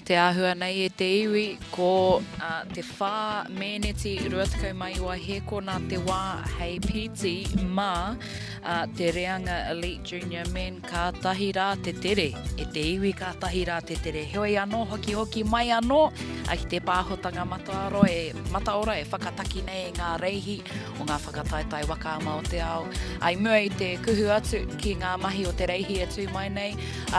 Te āhua nei e te iwi, ko te whā mēneti 29 hēkona te wā hei pīti mā te reanga Elite Junior Men, kātahi rā te tere, e te iwi kātahi rā te tere. Heoi anō, hokihoki mai anō ki te pāhotanga mataaro e, mataora e whakataki nei i ngā reihi o ngā whakataetae waka ama o te ao. I mua i te kuhu atu ki ngā mahi o te reihi e tū mai nei,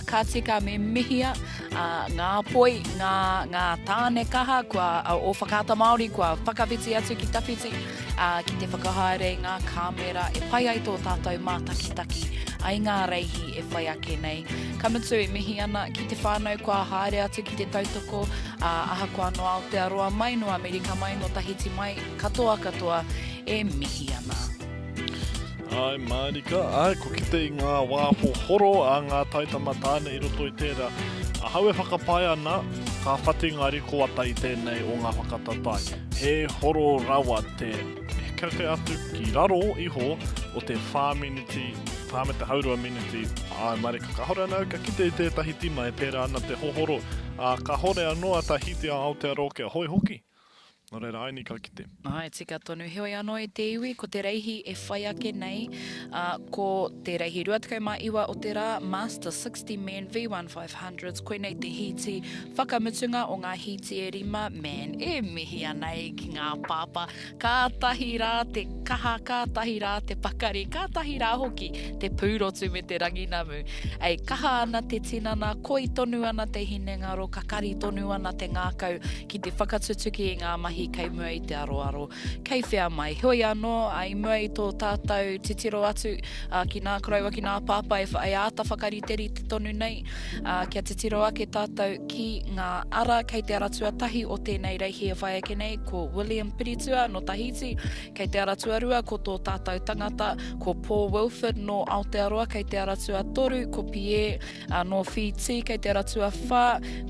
ka tika me mihia Ā, ngā poi, ngā, ngā tāne kaha kua, o Whakaata Māori kua whakawhiti atu ki tawhiti, ā, ki te whakahaere i ngā kāmera e pai ai tō tātou mātakitaki ai ngā reihi e whai ake nei. Ka mutu e mihi ana ki te whānau kua haere atu ki te tautoko, ā, ahakoa nō Aotearoa mai, nō Amerika mai, nō Tahiti mai, katoa katoa e mihi ana. Āe mārika, āe, kua kite i ngā wā hohoro a ngā taitama tāne i roto i tērā. Ahau e whakapae ana, ka whati ngā rikoata i tēnei o ngā whakatatae. He horo rawa te kake atu ki raro iho o te whā miniti, whā me te haurua miniti, āe mārika, kāore anō au ka kite i tētahi tīma e pērā ana te hohoro, ā, kāore anō a Tahiti a Aotearoa kia hoe hoki. Nō reira, aini ka kite. Āe, tika tonu. Heoi anō e te iwi, ko te reihi e whai ake nei, ā, ko te reihi 29 o te rā, Master 60 Men V1 500s, koinei te hīti whakamutunga o ngā hīti e rima, man, e mihi ana e ki ngā pāpā, kātahi rā te kaha, kātahi rā te pakari, kātahi rā hoki te pūrotu me te ranginamu. Ei, kaha ana te tinana, koi tonu ana te hinengaro, kakari tonu ana te ngākau, ki te whakatutuki i ngā mahi kei mua i te aroaro, kei whea mai. Heoi anō, i mua i tō tātou titiro atu ki nā koroua, ki nā pāpā e āta whakariterite tonu nei, kia titiro ake tātou ki ngā ara kei te ara tuatahi o tēnei reihi e whai ake nei, ko William Piritua nō Tahiti, kei te ara tuarua ko tō tātou tangata, ko Paul Wilford nō Aotearoa, kei te ara tuatoru ko Pierre Ā, nō Whītī kei te ara tuawhā,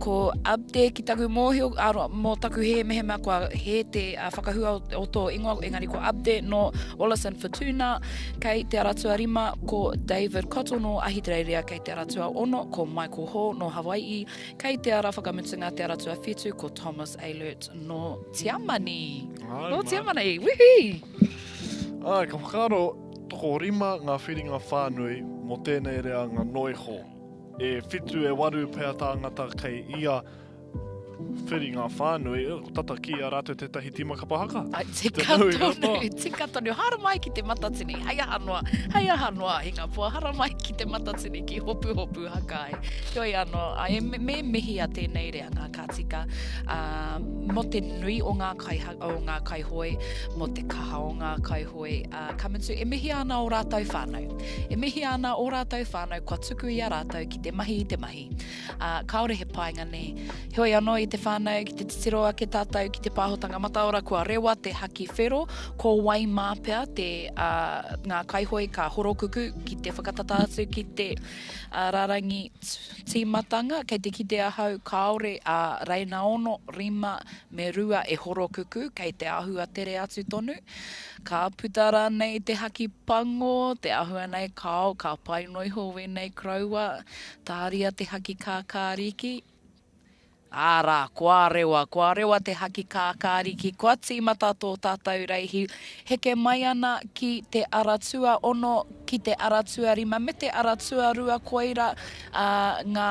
ko Abde ki taku mōhio, ā, mō taku hē mehemea kua hē te whakahua o, o tō ingoa, engari ko Abde nō Wallis and Futuna, kei te ara tuarima ko David Cottle nō Ahitereiria, kei te ara tuaono ko Michael Hall nō Hawai'i, kei te ara whakamutunga te ara tuawhitu ko Thomas Ehlert nō Tiamani. Nō Tiamani, wihī! Āe, ka whakaaro Tokorima ngā whiringa whānui mō tēnei reanga noiho. E whitu e waru pea tāngata kei ia whiringa whānui, tata ki a rātou tētahi tīma kapa haka. Ai, tika tonu, tika tonu. Haramai ki te Matatini, hei aha noa, hei aha noa, Hingapoa, haramai ki te Matatini, ki Hopuhopu haka ai. Heoi anō, ai, me, me mihi a tēnei reanga ka tika, ā, mō te nui o ngā kai, o ngā kaihoe, mō te kaha o ngā kaihoe, ā, ka mutu, e mihia ana ō rātou whānau. E mihia ana ō rātou whānau kua tuku i a rātou ki te mahi i te mahi. Ā, kāore he painga nē. Heoi anō i te whānau, ki te titiro ake tātou ki te pāhotanga mataora kua rewa te haki whero, ko wai mā pea te, ā, ngā kaihoe ka horokuku ki te whakatata atu ki te, ā, rārangi tīmatanga, kei te kite ahau kāore a Reina ono, rima me rua e horokuku, kei te āhua tere atu tonu. Ka puta rānei te haki pango, te āhua nei kāo, ka pai noiho wēnei koroua, tāria te haki kākāriki. Ārā, kua rewa, kua rewa te haki kākāriki, kua tīmata tō tātou reihi, heke mai ana ki te ara tuaono, ki te ara tuarima me te ara tuarua koira ngā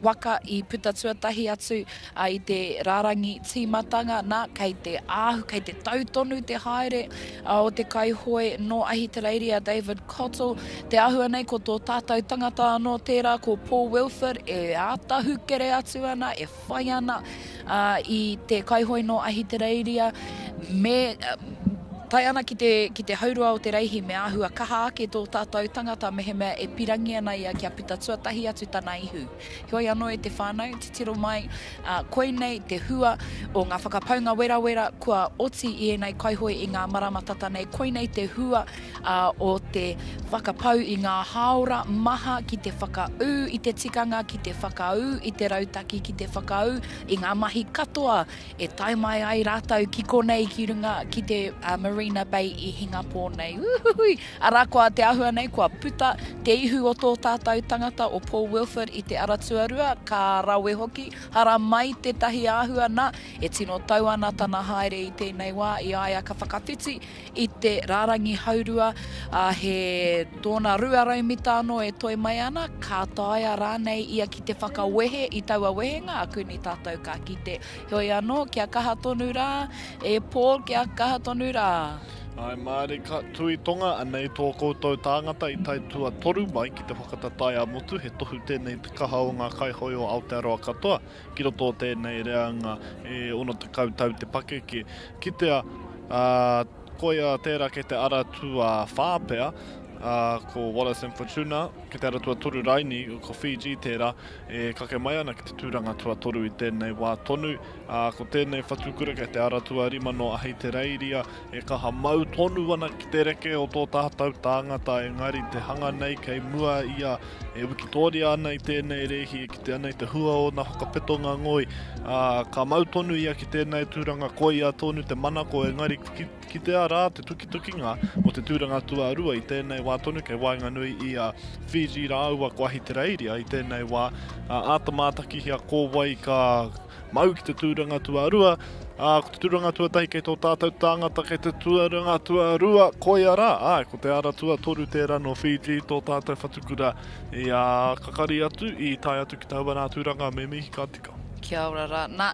waka i puta tuatahi atu i te rārangi tīmatanga, nā, kei te āhu, kei te tau tonu te haere o te kaihoe nō Ahitereiria, David Cottle. Te āhua nei ko tō tātou tangata anō tērā, ko Paul Wilford, e āta hūkere atu ana, e whai ana i te kaihoe nō Ahitereiria, me tae ana ki te, ki te haurua o te reihi me āhua kaha ake tō tātou tangata mehemea e pirangi ana ia kia puta tuatahi atu tana ihu. Heoi anō e te whānau, titiro mai, ā, koinei te hua o ngā whakapaunga werawera kua oti i ēnei kaihoe i ngā marama tata nei, koinei te hua ā, o te whakapau i ngā hāora maha ki te whakaū i te tikanga, ki te whakaū i te rautaki, ki te whakaū i ngā mahi katoa e tae mai ai rātou ki konei ki runga ki te Marine. Marina Bay i Hingapō nei. Uhuhui! Arā koa te āhua nei kua puta te ihu o tō tātou tangata o Paul Wilford i te ara tuarua, ka rawe hoki, hara mai tētahi āhua nā, e tino tau ana tana haere i tēnei wā i a ia ka whakawhiti i te rārangi haurua, ā, he tōna 200 mita anō e toe mai ana, ka taea rānei ia ki te whakawehe i taua wehenga, akuni tātou ka kite. Heoi anō, kia kaha tonu rā, e Paul, kia kaha tonu rā. Āe mārika, Tui Tonga, anei tō koutou tāngata i tae tuatoru mai ki te whakatatae ā-motu, he tohu tēnei i te kaha o ngā kaihoe o Aotearoa katoa ki roto o tēnei reanga e 60 tau te pakeke. Kitea, ā, koia tērā kei te ara tuawhā pea, ā, ko Wallace and Fortuna, kei te ara tuatoru raini, ko Fiji tērā, e kake mai ana ki te tūranga tuatoru i tēnei wā tonu, ā, ko tēnei whatukura kei te ara tuarima nō Ahitereiria, e kaha mau tonu ana ki te reke o tō tātou tāngata, engari te hanga nei kei mua ia e wikitōria ana i tēnei rēhi, e kite ana i te hua o ōna whakapetonga ngoi, ā, ka mau tonu ia ki tēnei tūranga, koia tonu te manako, engari kitea rā te tukitukinga o te tūranga tuarua i tēnei wā tonu kei waenganui i a Fiji rāua ko Ahitereiria i tēnei wā, ā, āta mātakihia ko wai ka mau ki te tūranga tuarua, ā, ko te tūranga tuatahi kei tō tātou tāngata kei te tūranga tuarua, koia rā, āe, ko te ara tuatoru tērā nō Fiji, tō tātou whatukura i ā, kakari atu, i tae atu ki taua rā tūranga me mihi ka tika. Kia ora rā. Nā,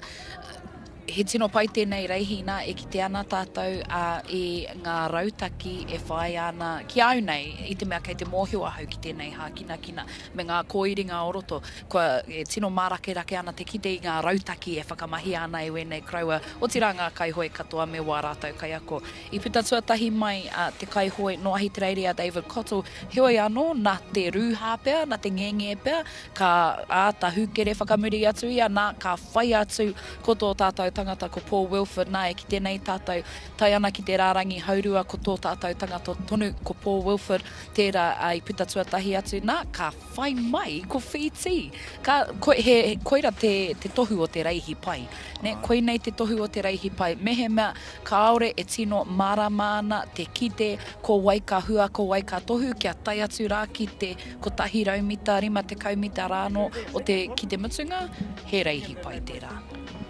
he tino pai tēnei reihi, nā, e kite ana tātou, ā, i ngā rautaki e whāia ana ki a au nei, i te mea kei te mōhio ahau ki tēnei hākinakina me ngā kōiringa o roto. Kua e tino mārakerake ana te kite i ngā rautaki e whakamahia ana e wēnei koroua, otirā ngā kaihoe katoa me wā rātou kaiako. I puta tuatahi mai a te kaihoe nō Ahitereiria a David Cottle, heoi anō, nā te rūhā pea, nā te ngenge pea, ka āta hūkere whakamuri atu ia, nā, ka whai atu ko tō tātou tangata ko Paul Wilford, nā, e kite nei tātou, tae ana ki te rārangi haurua ko tō tātou tangata tonu ko Paul Wilford, tērā i puta tuatahi atu, nā, ka. Whai mai ko Whītī. Ka, ko, he, koira te, te tohu o te reihi pai. Ne, koinei te tohu o te reihi pai. Mehemea kāore e tino mārama ana te kite ko wai ka hua, ko wai ka tohu, kia tae atu rā ki te 100 mita, 50 mita rānō o te, ki te mutunga, he reihi pai tērā.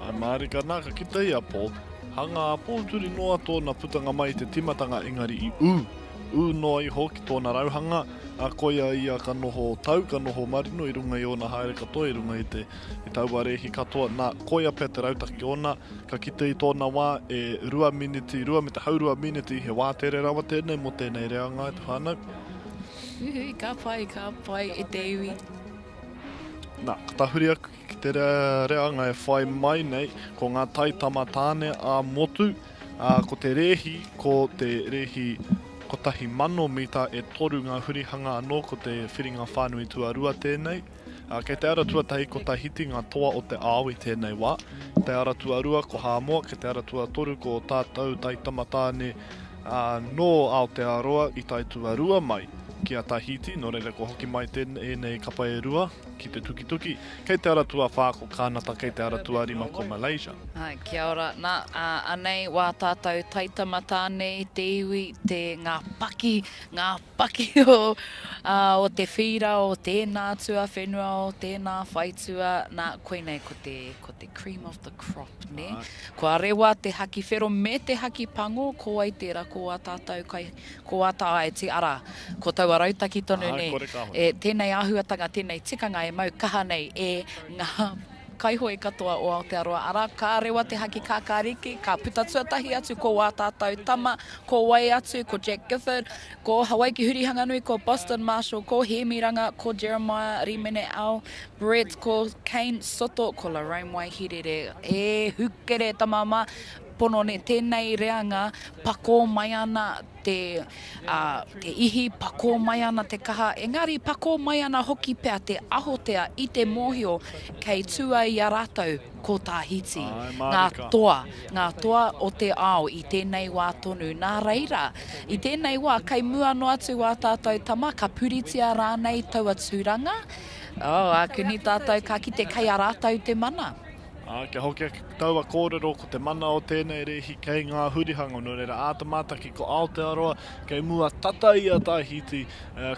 Āe mārika nā, ka kite i a Paul, hanga pōturi noa tōna putanga mai i te timatanga engari i ū, ū noa iho ki tōna rauhanga, Ā, koia ia ka noho tau, ka noho marino i runga i ōna haere katoa, i runga i te, i taua rēhi katoa. Nā, koia pea te rautaki ōna, ka kite i tōna wā e rua miniti, rua me te haurua miniti, he wā tere rawa tēnei mō tēnei reanga e te whānau. Uhui, ka pai, ka pai e te iwi. Nā, ka tahuri aku ki te reanga e whai mai nei, ko ngā taitama tāne ā-motu, Ā, ko te rēhi, ko te rēhi 1,000 mita e toru ngā hurihanga anō, ko te whiringa whānui tuarua tēnei. Ā, kei te ara tuatahi ko Tahiti ngā toa o te ao i tēnei wā. Te ara tuarua ko Hāmoa, kei te ara tuatoru ko tātou taitamatāne, ā, nō Aotearoa i tae tuarua mai ki a Tahiti, nō reira kua hoki mai tēnei kapa e rua. Ki te tukituki. Kei te ara tuawhā ko Kānata, kei te ara tuarima ko Malaysia. Āe, kia ora. Nā, ā, anei wā tātou taitama tāne i te iwi, te, ngā paki, ngā paki o, ā, o te whīra o tēnā tuawhenua, o tēnā whaitua. Nā, koinei ko te, ko te cream of the crop, nē? Āe. Kua rewa te haki whero me te haki pango, ko wai tērā, ko ā tātou kai, Ko ā Tāiti, arā, ko taua rautaki tonu nē, e, tēnei āhuatanga, tēnei tikanga e mau kaha nei e ngā kaihoe katoa o Aotearoa, arā, ka rewa te haki kākāriki, ka puta tuatahi atu ko ā tātou tama, ko wai atu, ko Jack Gifford, ko Hawaiki Hurihanganui, ko Boston Marshall, ko Hēmi Ranga, ko Jeremiah Rimene Al, Brett, ko Kane Soto, ko Larome Waihirere. E hukere tama mā, Pono ne tēnei reanga pakō mai ana te, ā, te ihi, pakō mai ana te kaha, engari pakō mai ana hoki pea te ahotea i te mōhio kei tua i a rātou ko Tahiti, ngā toa, ngā toa o te ao i tēnei wā tonu. Nā reira, i tēnei wā kei mua noa atu ā tātou tama, ka puritia rānei taua tūranga? Oh, ākuni tātou ka kite kei a rātou te mana. Ā, kia hoki ake ki taua kōrero, ko te mana o tēnei rēhi kei ngā hurihanga, nō reira āta mātaki ko Aotearoa kei mua tata i a Tahiti,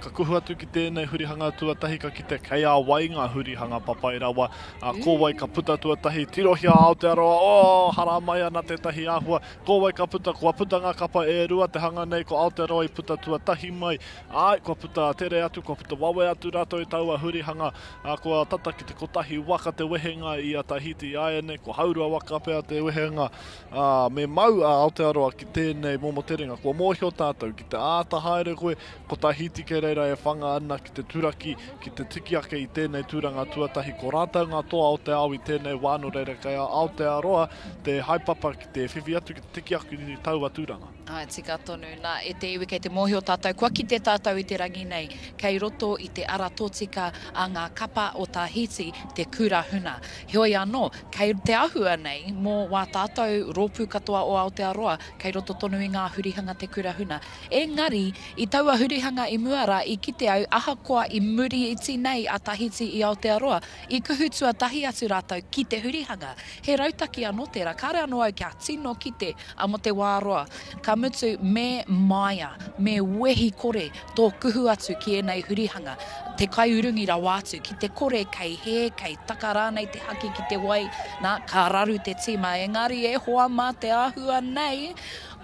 ka kuhu atu ki tēnei hurihanga tuatahi ka kite kei a wai ngā hurihanga papai rawa, ā, ko wai ka puta tuatahi, tirohia a Aotearoa, oh, haramai ana tētahi āhua, ko wai ka puta, kua puta ngā kapa e rua te hanga nei, ko Aotearoa i puta tuatahi mai, āe, kua puta tere atu, kua puta wawe atu rātou i taua hurihanga, Ā, kua tata ki te kotahi waka te wehenga i a Tahiti āianei, kua haurua waka pea te wehenga, ā, me mau a Aotearoa ki tēnei momo terenga. Kua mōhio tātou, ki te āta haere koe, ko Tahiti kei reira e whanga ana ki te turaki, ki te tiki ake i tēnei tūranga tuatahi. Ko rātou ngā toa o te ao i tēnei wā, nō reira kei a Aotearoa te haepapa ki te whiwhi atu, ki te tiki ake i taua tūranga. Āe, tika tonu. Nā, e te iwi kei te mōhio tātou, kua kite tātou i te rangi nei, kei roto i te ara tōtika a ngā kapa o Tahiti te kura huna. Heoi anō, kei te āhua nei mō wā tātou rōpū katoa o Aotearoa, kei roto tonu i ngā hurihanga te kura huna. Engari, i taua hurihanga i mua rā, i kite au, ahakoa i muri iti nei a Tahiti i Aotearoa, i kuhu tuatahi atu rātou ki te hurihanga. He rautaki anō tērā, kāre anō au kia tino kite ā, mō te wā roa. Ka mutu, me māia, me wehi kore tō kuhu atu ki ēnei hurihanga, te kaiurungi rawa atu, ki te kore kei hē, kei taka rānei te haki ki te wai, nā, ka raru te tīma. Engari e hoa mā te āhua nei,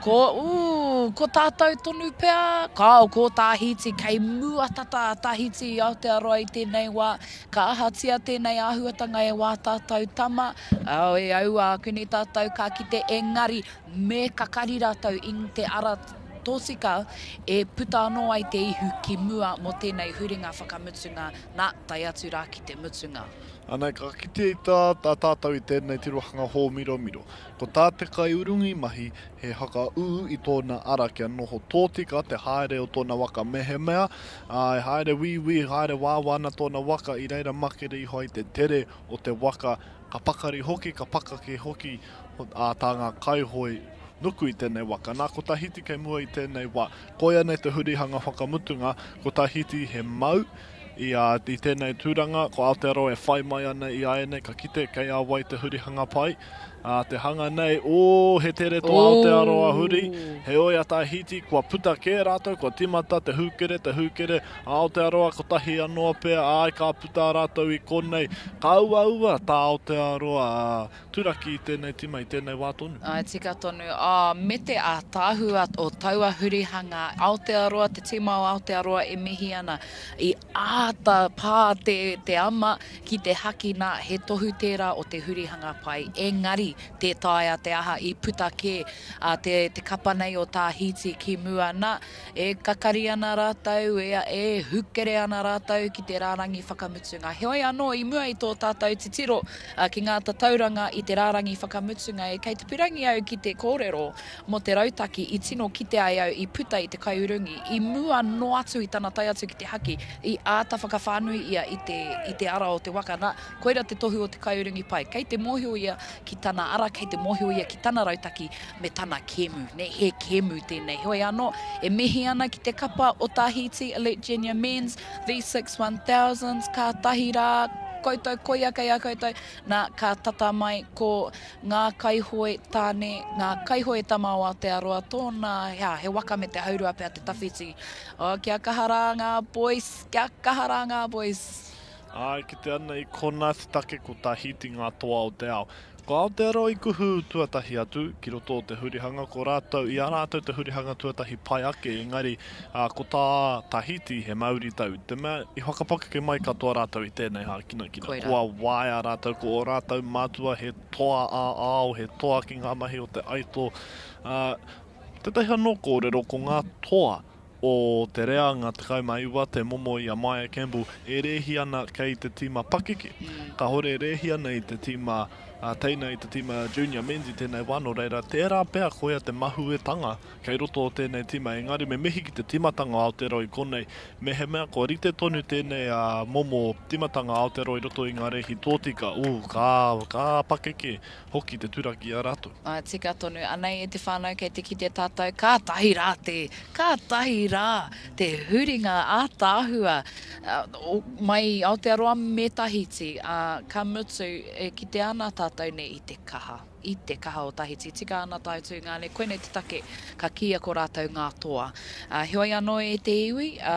ko, ū, ko tātou tonu pea, kāo, ko Tāhiti, kei mua tata a Tahiti i Aotearoa i tēnei wā, Ka ahatia tēnei āhuatanga e wā tātou tama, e aua ākuni tātou ka kite engari me kakari rātou i te ara tōtika e puta anō ai te ihu ki mua mō tēnei huringa whakamutunga, nā, tae atu rā ki te mutunga. Anei, ka kite i tā tātou i tēnei tirohanga hōmiromiro. Ko tā te kaiurungi mahi he whakaū i tōna ara kia noho tōtika te haere o tōna waka mehemea, ā, e haere wīwī, haere wāwā ana tōna waka i reira makere iho ai te tere o te waka, ka pakari hoki, ka pakake hoki ā tā ngā kaihoe nuku i tēnei waka. Nā, ko Tahiti kei mua i tēnei wā. Koia nei te hurihanga whakamutunga, ko Tahiti he mau i, ā, i tēnei tūranga, ko Aotearoa e whai mai ana i āianei, ka kite kei a wai te hurihanga pai. Ā, te hanga nei, ō, he tere tō Aotearoa huri, heoi a Tahiti, kua puta kē rātou, kua tīmata te hūkere, te hūkere, a Aotearoa kotahi anō pea, āe, ka puta rātou i konei, ka uaua tā Aotearoa turaki i tēnei tīma i tēnei wā tonu. Āe, tika tonu, ā, me te ātaahua o taua hurihanga, Aotearoa, te tīma o Aotearoa e mihi ana, i āta pā te, te ama ki te haki nā, he tohu tērā o te hurihanga pai, engari tē taea te aha i puta kē a te, te kapa nei o Tāhiti ki mua nā, e kakari ana rātou, e, e hukere ana rātou ki te rārangi whakamutunga. Heoi anō, i mua i tō tātou titiro ki ngā tatauranga i te rārangi whakamutunga, e kei te pirangi au ki te kōrero mō te rautaki i tino kite ai au i puta i te kaiurungi i mua noa atu i tana tae atu ki te haki, i āta whakawhānui ia i te, i te ara o te waka. Nā, koira te tohu o te kaiurungi pai. Kei te mōhio ia ki tana ara, kei te mōhio ia ki tana rautaki me tana kēmu, nē, he kēmu tēnei. Heoi anō, e mihi ana ki te kapa o Tahiti Elite Junior Men's V6 1000s, kātahi rā koutou, koia kei a koutou, nā, ka tata mai ko Ngā kaihoe tāne, ngā kaihoe tama o Aotearoa, tōna, hea, he waka me te haurua pea te tawhiti. Oh, kia kaha rā ngā boys, kia kaha rā ngā boys. Āe, kite ana i konā te take ko Tahiti ngā toa o te ao. Ko Aotearoa i kuhu tuatahi atu ki roto o te hurihanga, ko rātou, i a rātou te hurihanga tuatahi pai ake, engari, ā, ko tā Tahiti he mauritau, i te mea i whakapakeke mai katoa rātou i tēnei hākinakina. Koirā. Kua waea rātou, ko ō rātou mātua he toa ā-ao, he toa ki ngā mahi o te aito. Ā, tētahi anō kōrero, ko ngā toa o te reanga 19, te momo i a Maia Campbell, e rēhi ana kei te tīma pakeke. Kāore e rēhi ana i te tīma teina, i te tīma junior men's i tēnei wā, nō reira, tērā pea koia te mahuetanga kei roto o tēnei tīma, engari me mihi ki te tīmatanga o Aotearoa i konei, mehemea kua rite tonu tēnei momo tīmatanga Aotearoa i roto i ngā rēhi tōtika, ū, ka, ka pakeke hoki te turaki i a rātou. Āe, tika tonu. Anei e te whānau kei te kite tātou, kātahi rā te, kātahi rā te huringa ātaahua. Mai i Aotearoa me Tahiti, ā, ka mutu, e kitea ana tātou nei i te kaha, i te kaha o Tahiti. Tika ana tāu tūngane, koinei te take ka kīia ko rātou ngā toa. Ā, heoi anō e te iwi, ā,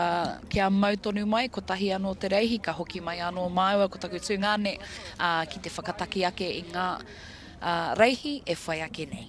kia mau tonu mai, kotahi anō te reihi, ka hoki mai anō māua ko taku tūngane, ā, ki te whakataki ake i ngā, ā, reihi e whai ake nei.